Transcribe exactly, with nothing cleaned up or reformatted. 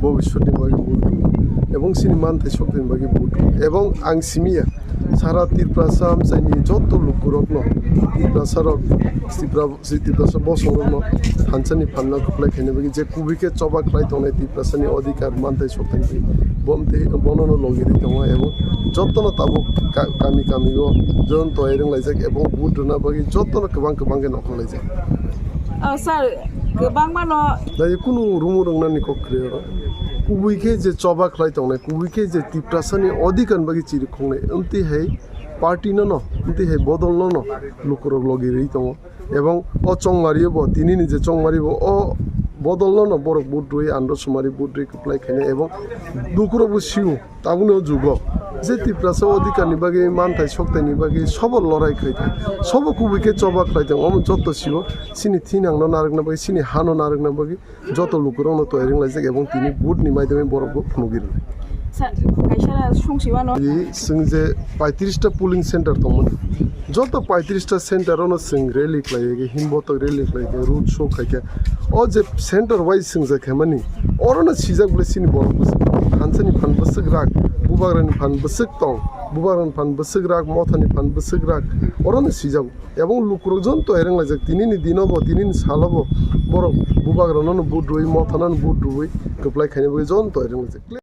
Bobiswtni bagwi vote rw, ebong chini manthai sokteni bagwi vote rw. Ebong ang simiya, sara Tiprasa amchaini joto lukurokno, Tiprasarok, Tipra-, Tiprasa bosongrokno thansani phanno kwplai khaina bagwi je kubui khe choba khlai tongnai Tiprasani odhikar manthai sokteni bagwi, bomtwi bonono logi rwi tongo, ebong jotono tabuk ka-, kami kami o jotono toyai rwnglaijak, ebong vote rwna bagwi jotono kwbang kwbang khe nongkhorlaijak. Oh, sir, kwbangma no. Dai kunu rumu rwngnani kok kwrwi oro. Kubui khe je choba khlai tongnai, kubui khe je Tiprasani odhikar bagwi chiri khongnai, amtwi hai party no no, amtwi hai bodol no no lukurok logi rwi tongo. Ebong o chongmari bo, tinini je chongmari bo, o bodol no no borok vote rwi, andro sumari vote rwi kwplai khaina, ebong lukurok bo sio. Tabukni o jugo je Tiprasa odhikarni bagwi, manthai soktaini bagwi sobo lorai khlai thang, sobo kubui khe choba khlai thang, omo joto sio chini thinangno narwkna bagwi, chini hano narwkna bagwi joto lukurokno toyai rwnglaijak ebong tini vote ni maidagwi borokbo phunugwi rwnai. Sa-, kaisa songsi mano. Chwng je paitris ta polling center tongmani, joto paitris ta center ono chwng rally khlaiwi, himbotok rally khlaiwi, road show khaikha. O je center wise chwng je khaimani, orono sijak bwle chini borok bwswk thansani phan bwswk rak, bubagrani phan bwswk tong, bubagrani phan bwswk rak, mothani phan bwswk rak, orono sijak. Ebong lukurok joto toyai rwnglaijak, tinini dinobo, tinini salobo borok bubagrano vote rwi, mothano vote rwi kwplai khaina bagwi joto toyai rwnglaijak.